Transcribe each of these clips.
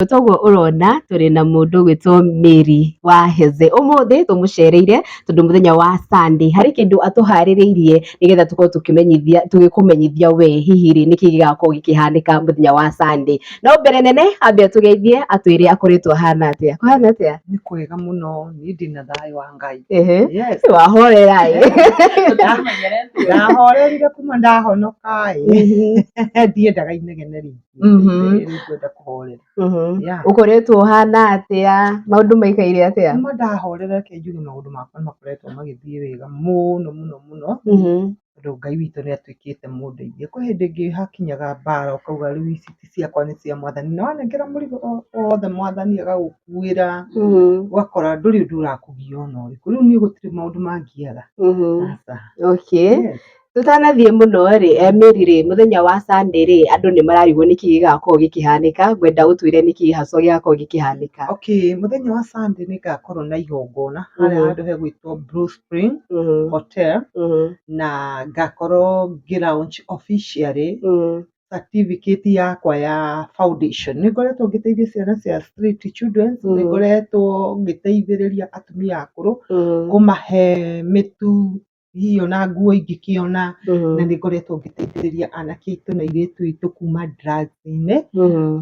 Toguo ũrona tũrĩ na mũndũ ũgwĩtwo Mary wa Heze. Ũmũthĩ tũmũcereire tondũ mũthenya wa Sunday harĩ kĩndũ atũharĩrĩirie nĩgetha tũkorwo tũkĩmenyithia tũgĩkũmenyithia we hihi rĩ nĩkĩ gĩgakorwo gĩkĩhanĩka mũthenya wa Sunday. No mbere nene ambe atũgeithie atwĩre akoretwo ahana atĩa. Kũhana atĩa? Nĩ kwega mũno, niĩ ndĩna thayũ wa Ngai. Ehe. Yes. Wahorera ĩ. Ndahorerire kuma ndahonoka ĩ. Ndiendaga inegene rĩingĩ. Rĩu ngwenda kũhorera. Yeah. Ũkoretwo ũhana atĩa? Maũndũ maikaire atĩa? Kuma ndahorera reke njuge maũndũ makwa nĩ makoretwo magĩthiĩ wega mũno mũno mũno. Tondũ Ngai witũ nĩ atuĩkĩte mũndeithia. Kwĩ hĩndĩ ĩngĩ hakinyaga mbara ũkauga rĩu ici ti ciakwa nĩ cia mwathani. Na wanengera mũrigo wothe mwathani agagũkuĩra, ũgakora ndũrĩ ũndũ ũrakũgia ona ũrĩkũ. Rĩu niĩ gũtirĩ maũndũ mangiaga. Aca. Okay. Yes. Tũtanathiĩ mũno rĩ, Mary rĩ, mũthenya wa Sunday rĩ, andũ nĩ mararigwo nĩkĩ gĩgakorwo gĩkĩhanĩka, ngwenda ũtwĩre nĩkĩ haswa gĩgakorwo gĩkĩhanĩka. Okay, mũthenya wa Sunday nĩ ngakorwo na igongona harĩa handũ hegwĩtwo Blue Spring Hotel na ngakorwo ngĩ launch officially certificate yakwa ya foundation. Nĩ ngoretwo ngĩteithia ciana cia street children, nĩ ngoretwo ngĩteithĩrĩria atumia akũrũ kũmahe mĩtu, hihi ona nguo ingĩkĩona, na nĩ ngoretwo ngĩteithĩrĩria anake aitũ na airĩtu aitũ kuma drugs-inĩ,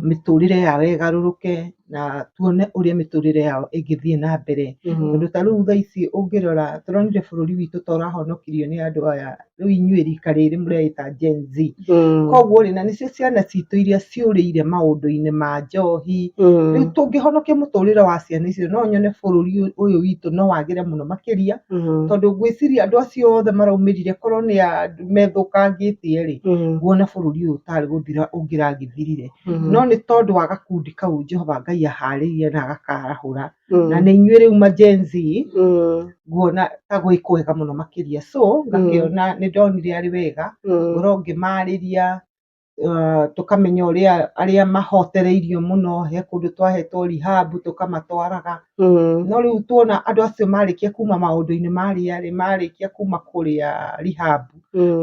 mĩtũrĩre yao ĩgarũrũke na tuone ũrĩa mĩtũrĩre yao ĩngĩthiĩ na mbere. Tondũ ta rĩu thaa ici ũngĩrora tũronire bũrũri witũ ta ũrahonokirio nĩ andũ aya, rĩu inyuĩ rika rĩrĩ mũreĩta Gen Z. Koguo rĩ, na nĩcio ciana citũ iria ciũrĩire maũndũ-inĩ ma njohi. Rĩu tũngĩhonokia mũtũrĩre wa ciana icio no nyone bũrũri ũyũ witũ no wagĩre mũno makĩria, tondũ ngwĩciria andũ acio othe maraumĩrire korwo nĩ andũ methũkangĩtie rĩ, nguona bũrũri ũyũ tarĩ gũthira ũngĩragĩthirire. No nĩ tondũ wa gakundi kau Jehova Ngai aharĩirie na agakarahũra, na nĩ inyuĩ rĩu ma Gen Z, nguona ta gwĩ kwega mũno makĩria. So ngakĩona nĩ ndonire arĩ wega ngorwo ngĩmarĩria, tũkamenya ũrĩa arĩa mahotereirio mũno, he kũndũ twahetwo rehab tũkamatwaraga. No rĩu tuona andũ acio marĩkia kuma maũndũ-inĩ marĩa rĩ, marĩkia kuma kũrĩa rehab,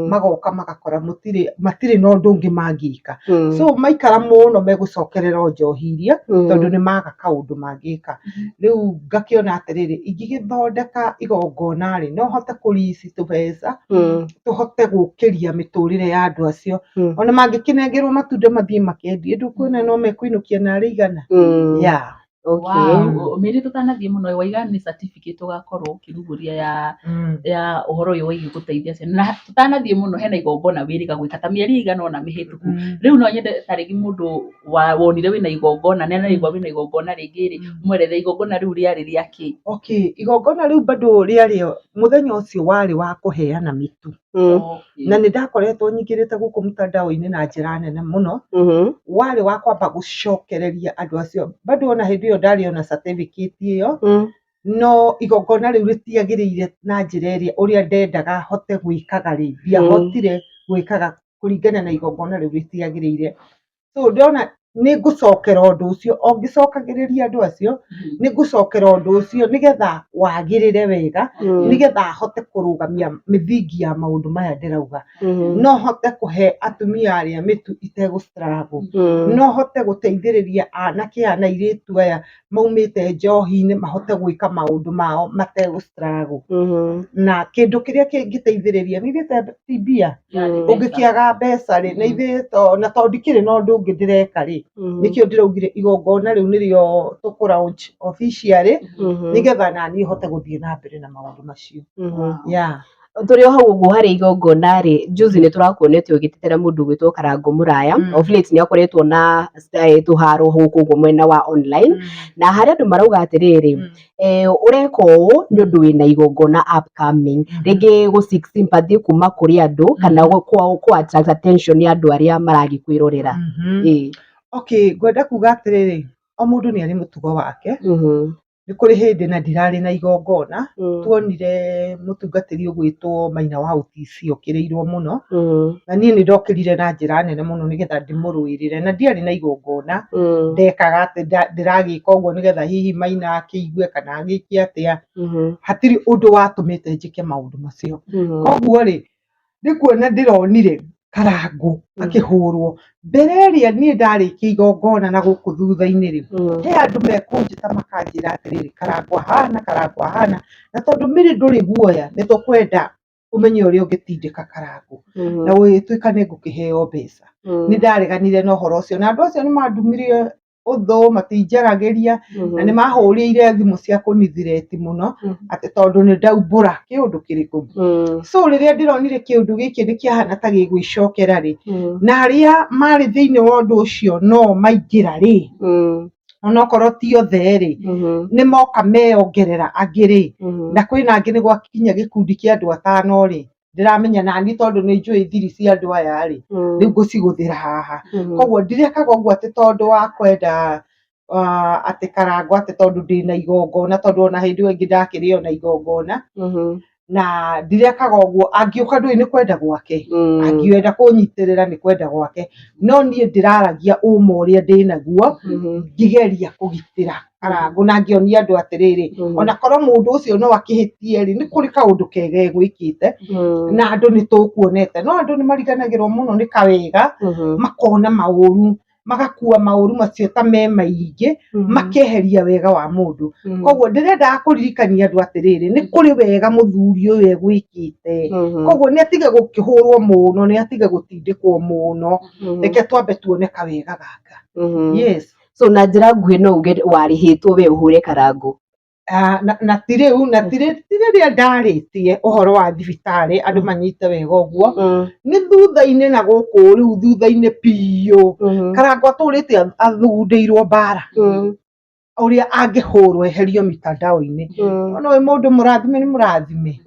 magoka magakora mũtirĩ matirĩ na ũndũ ũngĩ mangĩka. So maikara mũno megũcokerera o njohi iria, tondũ nĩ maga kaũndũ mangĩka. Rĩu ngakĩona atĩrĩrĩ, ingĩgĩthondeka igongona rĩ, no hote kũ raise tũbeca, tũhote gũkĩria mĩtũrĩre ya andũ acio. Ona mangĩkĩnengerwo matunda mathiĩ makendie, ndũkuona no mekũinũkia narĩ igana. Yeah. Okay. Wow. Mary, tũtanathiĩ mũno, waiga nĩ certificate ũgakorwo ũkĩrugũria ya ũhoro ũyũ wĩgiĩ gũteithia ciana. Na tũtanathiĩ mũno, hena igongona wĩrĩga gwĩka ta mĩeri ĩigana ũna mĩhĩtũku. Rĩu no nyende ta rĩngĩ mũndũ wa wonire wĩna igongona, nĩ araigua wĩna igongona rĩngĩ rĩ, mwerethe igongona rĩu rĩarĩ rĩa kĩ? Okay, igongona rĩu bado rĩarĩ mũthenya ũcio warĩ wa kũheana mĩtu. Na nĩ ndakoretwo nyingĩrĩte gũkũ mtandao-inĩ na njĩra nene mũno. Warĩ wa kwamba gũcokereria andũ acio. Bado ona hĩndĩ ĩyo ndarĩ ona certificate ĩyo, no igongona rĩu rĩtiagĩrĩire na njĩra ĩrĩa ũrĩa ndendaga hote gwĩkaga rĩ, ndiahotire gwĩkaga kũringana na igongona rĩu rĩtiagĩrĩire. So ndĩrona nĩ ngũcokera ũndũ ũcio, o ngĩcokagĩrĩria andũ acio, nĩ ngũcokera ũndũ ũcio nĩgetha wagĩrĩre wega, nĩgetha hote kũrũgamia mĩthingi ya maũndũ maya ndĩrauga. No hote kũhe atumia arĩa mĩtu itegũ struggle. No hote gũteithĩrĩria anake aya na airĩtu aya maumĩte njohi-inĩ mahote gwĩka maũndũ mao mategũ struggle. Na kĩndũ kĩrĩa kĩngĩteithĩrĩria nĩ ithuĩ ti mbia, ũngĩkĩaga mbeca rĩ, na ithuĩ na tondũ ndikĩrĩ na ũndũ ũngĩ ndĩreka rĩ, nĩkĩo ndĩraugire igongona rĩu nĩrĩo tũkũ launch officially, nĩgetha naniĩ hote gũthiĩ na mbere na maũndũ macio. Yeah. Tũrĩ o hau ũguo harĩ igongona rĩ, juzi nĩ tũrakuonete ũgĩtetera mũndũ ũgwĩtwo Karangũ Mũraya. Of late nĩ akoretwo na tũharo gũkũ ũguo mwena wa online, na harĩ andũ marauga atĩrĩrĩ, ũreka ũũ nĩ ũndũ wĩna igongona upcoming, rĩngĩ gũ seek sympathy kuma kũrĩ andũ kana kũ attract attention ya andũ arĩa maragĩkwĩrorera. Ĩĩ. Okay, ngwenda kuga atĩrĩrĩ, o mũndũ nĩ arĩ mũtugo wake. Nĩ kũrĩ hĩndĩ na ndirarĩ na igongona, tuonire mũtungatĩri ũgwĩtwo Maina wa OTC okĩrĩirwo mũno, na niĩ nĩ ndokĩrire na njĩra nene mũno nĩgetha ndĩmũrũĩrĩre, na ndiarĩ na igongona, ndekaga atĩ ndĩragĩka ũguo nĩgetha hihi Maina akĩigue kana agĩke atĩa, hatirĩ ũndũ watũmĩte njĩke maũndũ macio. Koguo rĩ, nĩ kuona ndĩronire Karangũ akĩhũrwo mbere ĩrĩa niĩ ndarĩkia igongona na gũkũ thutha-inĩ rĩ, he andũ mekũnjĩta makanjĩra atĩrĩrĩ, Karangũ ahana, Karangũ ahana, na tondũ Mary ndũrĩ guoya nĩ tũkwenda ũmenye ũrĩa ũngĩtindĩka Karangũ na gũgĩtuĩka nĩ ngũkĩheo mbeca. Nĩ ndareganire na ũhoro ũcio na andũ acio nĩ mandumire ũthũ, matinjaragĩria na nĩ mahũrĩire thimũ cia kũnithireti mũno atĩ tondũ nĩ ndaumbũra kĩũndũ kĩrĩkũ. So rĩrĩa ndĩronire kĩũndũ gĩkĩ nĩ kĩahana ta gĩgwĩcokera rĩ, na arĩa marĩ thĩinĩ wa ũndũ ũcio no maingĩra rĩ, onokorwo ti othe rĩ, nĩ moka meyongerera angĩ rĩ, na kwĩna angĩ nĩ gwakinya gĩkundi kĩa andũ atano rĩ, ndĩramenya nani tondũ nĩ njũĩ thiri cia andũ aya rĩ, rĩu ngũcigũthĩra haha. Koguo ndirekaga ũguo atĩ tondũ wa kwenda atĩ Karangũ atĩ tondũ ndĩna igongona, tondũ ona hĩndĩ ĩyo ĩngĩ ndakĩrĩ o na igongona, na ndirekaga ũguo, angĩũka ndũĩ nĩ kwenda gwake, angĩenda kũnyitĩrĩra nĩ kwenda gwake, no niĩ ndĩraragia ũma ũrĩa ndĩnaguo ngĩgeria kũgitĩra Karangũ na ngĩonia andũ atĩrĩrĩ, ona korwo mũndũ ũcio no akĩhĩtie rĩ, nĩ kũrĩ kaũndũ kega egwĩkĩte na andũ nĩ tũkuonete, no andũ nĩ mariganagĩrwo mũno nĩ kawega, makona maũru, magakua maũru macio ta me maingĩ, makeheria wega wa mũndũ. Koguo ndĩrendaga kũririkania andũ atĩrĩrĩ, nĩ kũrĩ wega mũthuri ũyũ egwĩkĩte, koguo nĩ atige gũkĩhũrwo mũno, nĩ atige gũtindĩkwo mũno, reke twambe tuone kawega gaka. Yes. So na njĩra nguhĩ no uge warĩhĩtwo we ũhũre Karangũ. Na ti rĩu, na ti rĩrĩa ndarĩtie ũhoro wa thibitarĩ andũ manyite wega ũguo, nĩ thutha-inĩ na gũkũ rĩu thutha-inĩ biũ, Karangũ atũrĩte athugundĩirwo mbara ũrĩa angĩhũrwo eherio mitandao-inĩ. No wĩ mũndũ mũrathime nĩ mũrathime.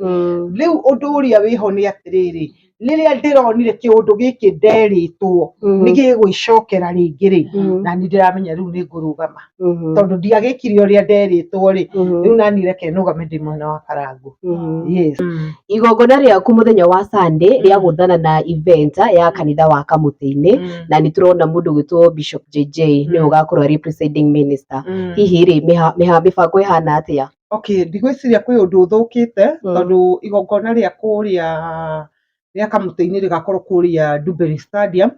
Rĩu ũndũ ũrĩa wĩho nĩ atĩrĩrĩ, rĩrĩa ndĩronire kĩũndũ gĩkĩ nderĩtwo nĩ gĩgwĩcokera rĩngĩ rĩ, na niĩ ndĩramenya rĩu nĩ ngũrũgama, tondũ ndiagĩkire ũrĩa nderĩtwo rĩ, rĩu nani reke nũgame ndĩ mwena wa Karangũ. Yes. Igongona rĩaku mũthenya wa Sunday rĩa gũthana na event ya kanitha wa Kamũtĩ-inĩ, na nĩ tũrona mũndũ ũgwĩtwo Bishop JJ nĩwe ũgakorwo arĩ presiding minister. Hihi rĩ, mĩbango ĩhana atĩa? Okay, ndigwĩciria kwĩ ũndũ ũthũkĩte, tondũ igongona rĩa kũrĩa rĩa Kamũtĩ-inĩ rĩgakorwo kũrĩa Ndumberi Stadium,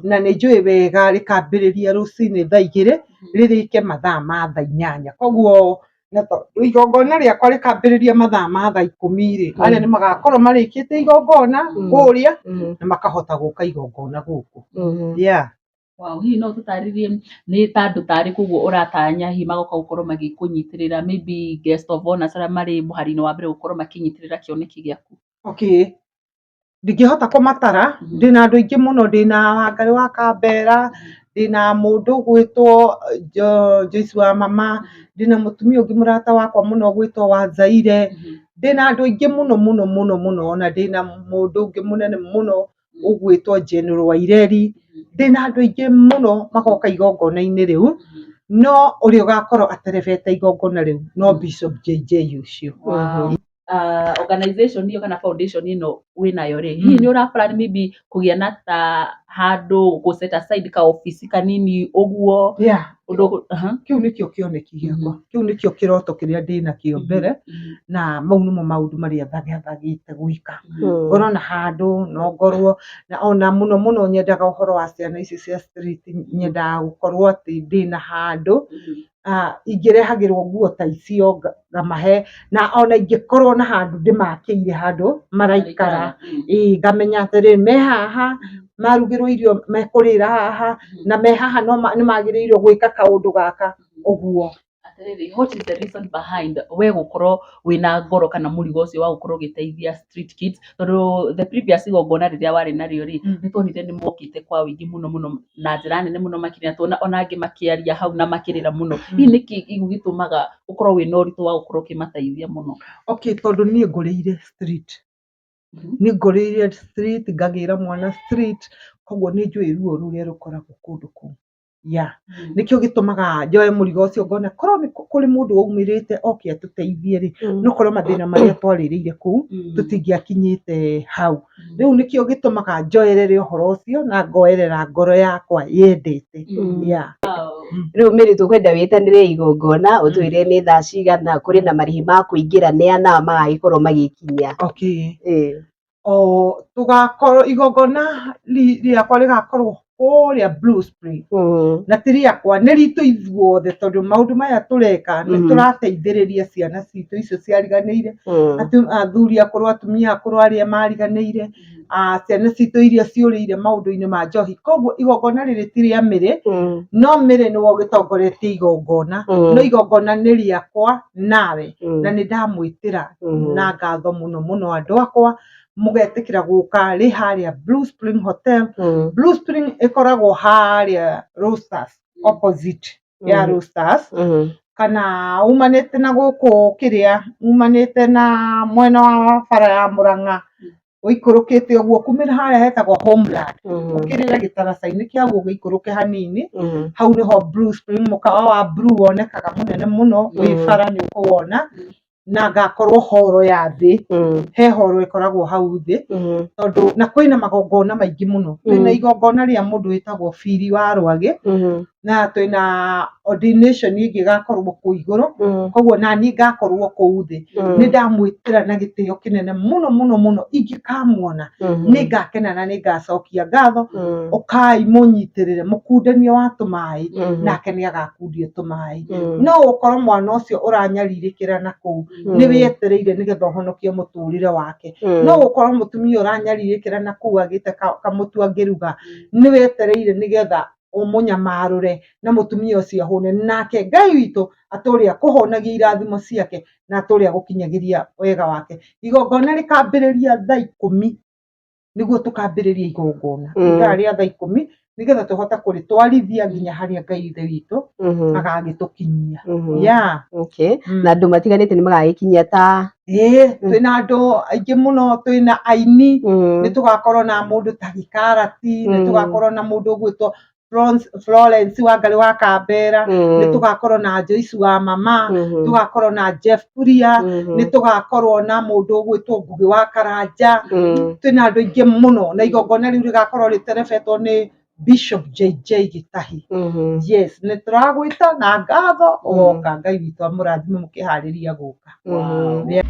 na nĩ njũĩ wega rĩkambĩrĩria rũcinĩ thaa 2 rĩrĩke mathaa ma thaa 8. Koguo na tondũ igongona rĩakwa rĩkambĩrĩria mathaa ma thaa 10 rĩ, arĩa nĩ magakorwo marĩkĩtie igongona kũrĩa na makahota gũka igongona gũkũ. Yeah. Wow, hihi no ũtũtarĩrie nĩ ta andũ ta arĩkũ ũguo ũratanya hihi magoka gũkorwo magĩkũnyitĩrĩra, maybe guest of honors arĩa marĩ mũhari-inĩ wa mbere gũkorwo makĩnyitĩrĩra kĩoneki gĩaku? Okay. Ndingĩhota kũmatara, ndĩna andũ aingĩ mũno, ndĩna Wangarĩ wa Kambera, ndĩna mũndũ ũgwĩtwo Joyce wa mama, ndĩna mũtumia ũngĩ mũrata wakwa mũno ũgwĩtwo Wanzaire, ndĩna andũ aingĩ mũno mũno mũno mũno, na ndĩna mũndũ ũngĩ mũnene mũno ũgwĩtwo General Waireri, ndĩna andũ aingĩ mũno magoka igongona-inĩ rĩu, no ũrĩa ũgakorwo aterebete igongona rĩu no Bishop JJ ũcio. Wow. Organization ĩyo kana foundation ĩno wĩnayo rĩ, hihi nĩ ũra plan maybe kũgĩa na ta handũ gũ set aside ka office kanini ũguo? Yeah. Ũndũ Kĩu nĩkĩo kĩoneki gĩakwa, kĩu nĩkĩo kĩroto kĩrĩa ndĩnakĩo mbere, na mau nĩmo maũndũ marĩa thagathagĩte gwĩka. Ngorwo na handũ no ngorwo na ona mũno mũno nyendaga ũhoro wa ciana ici cia street, nyendaga gũkorwo atĩ ndĩna handũ ingĩrehagĩrwo nguo ta icio ngamahe, na ona ingĩkorwo na handũ ndĩmakĩire handũ maraikara, ĩĩ ngamenya atĩrĩ me haha marugĩrwo irio mekũrĩra haha, na me haha no nĩ magĩrĩirwo gwĩka kaũndũ gaka ũguo. Atĩrĩrĩ, what is the reason behind we gũkorwo wĩna ngoro kana mũrigo ũcio wa gũkorwo ũgĩteithia street kids, tondũ the previous igongona rĩrĩa warĩ narĩo rĩ, nĩ tuonire nĩ mokĩte kwa ũingĩ mũno mũno na njĩra nene mũno makĩria, tuona ona angĩ makĩaria hau na makĩrĩra mũno. Hihi nĩkĩ gĩtũmaga ũkorwo wĩna ũritũ wa gũkorwo ũkĩmateithia mũno? Okay, tondũ niĩ ngũrĩire street. Niĩ ngũrĩire street, ngagĩra mwana street, koguo nĩ njũĩ ruo rũrĩa rũkoragwo kũndũ kũu. Yeah. Nĩkĩo gĩtũmaga njoe mũrigo ũcio ngona korwo nĩ kũrĩ mũndũ waumĩrĩte oke atũteithie rĩ, no korwo mathĩna marĩa twarĩrĩire kũu tũtingĩakinyĩte hau. Rĩu nĩkĩo gĩtũmaga njoerere ũhoro ũcio na ngoerera ngoro yakwa yendete. Yeah. Rĩu Mary tũkwenda wĩtanĩre igongona ũtwĩre nĩ thaa cigana, kũrĩ na marĩhi ma kũingĩra, nĩ ana magagĩkorwo magĩkinyia. Okay. O tũgakorwo igongona rĩakwa rĩgakorwo kũrĩa Blue Spring. Na ti rĩakwa, nĩ ritũ ithuothe, tondũ maũndũ maya tũreka nĩ tũrateithĩrĩria ciana citũ icio ciariganĩire, athuri akũrũ, atumia akũrũ arĩa mariganĩire, ciana citũ iria ciũrĩire maũndũ-inĩ ma njohi. Koguo igongona rĩrĩ ti rĩa Mĩrĩ, no Mĩrĩ nĩwe ũgĩtongoretie igongona, no igongona nĩ rĩakwa nawe, na nĩ ndamwĩtĩra na ngatho mũno mũno andũ akwa, mũgetĩkĩra gũka rĩ harĩa Blue Spring Hotel. Blue Spring ĩkoragwo harĩa Roasters, opposite ya Roasters, kana umanĩte na gũkũ kĩrĩa, umanĩte na mwena wa bara ya Mũrang'a, ũikũrũkĩte ũguo kumĩra harĩa hetagwo Homeland, ũkĩrĩre gĩtaraca-inĩ kĩa ũguo ũgĩikũrũke hanini, hau nĩho Blue Spring, mũkawa wa Blue wonekaga mũnene mũno wĩ bara nĩ ũkũwona, na ngakorwo horo ya thĩ, he horo ĩkoragwo hau thĩ, tondũ na kwĩna magongona maingĩ mũno. Twĩna igongona rĩa mũndũ wĩtagwo Biri wa Rwagĩ, na twĩna ordination ĩngĩ ĩgakorwo kũu igũrũ, koguo naniĩ ngakorwo kũu thĩ. Nĩ ndamwĩtĩra na gĩtĩo kĩnene mũno mũno mũno, ingĩkamuona nĩ ngakena na nĩ ngacokia ngatho. Ũkai mũnyitĩrĩre mũkundania wa tũmaĩ, nake nĩ agakundia tũmaĩ. No ũkorwo mwana ũcio ũranyarirĩkĩra na kũu nĩ wĩetereire nĩgetha ũhonokie mũtũrĩre wake. No ũkorwo mũtumia ũranyarirĩkĩra na kũu agĩte kamũtu angĩruga, nĩ wetereire nĩgetha ũmũnyamarũre na mũtumia ũcio ahũne, nake Ngai witũ atũre akũhũnagia irathimo ciake na atũre agũkinyagĩria wega wake. Igongona rĩkambĩrĩria thaa 10, nĩguo tũkambĩrĩria igongona ithaa rĩa thaa 10, nĩgetha tũhote kũrĩtwarithia nginya harĩa Ngai Ithe witũ agagĩtũkinyia. Yeah. Okay. Na andũ matiganĩte nĩ magagĩkinyia ta? Ĩĩ, twĩna andũ aingĩ mũno, twĩna aini, nĩ tũgakorwo na mũndũ ta Gĩkarati, nĩ tũgakorwo na mũndũ ũgwĩtwo Florence Wangarĩ wa Kambera, nĩ tũgakorwo na Joyce wa Mama, tũgakorwo na Jeff Kuria, nĩ tũgakorwo na mũndũ ũgwĩtwo Ngũgĩ wa Karanja, twĩna andũ aingĩ mũno, na igongona rĩu rĩgakorwo rĩterebetwo nĩ Bishop JJ Gĩtahi. Yes, nĩ tũragwĩta na ngatho ũgoka. Ngai witũ amũrathime mũkĩharĩria gũka. Wow. Yeah.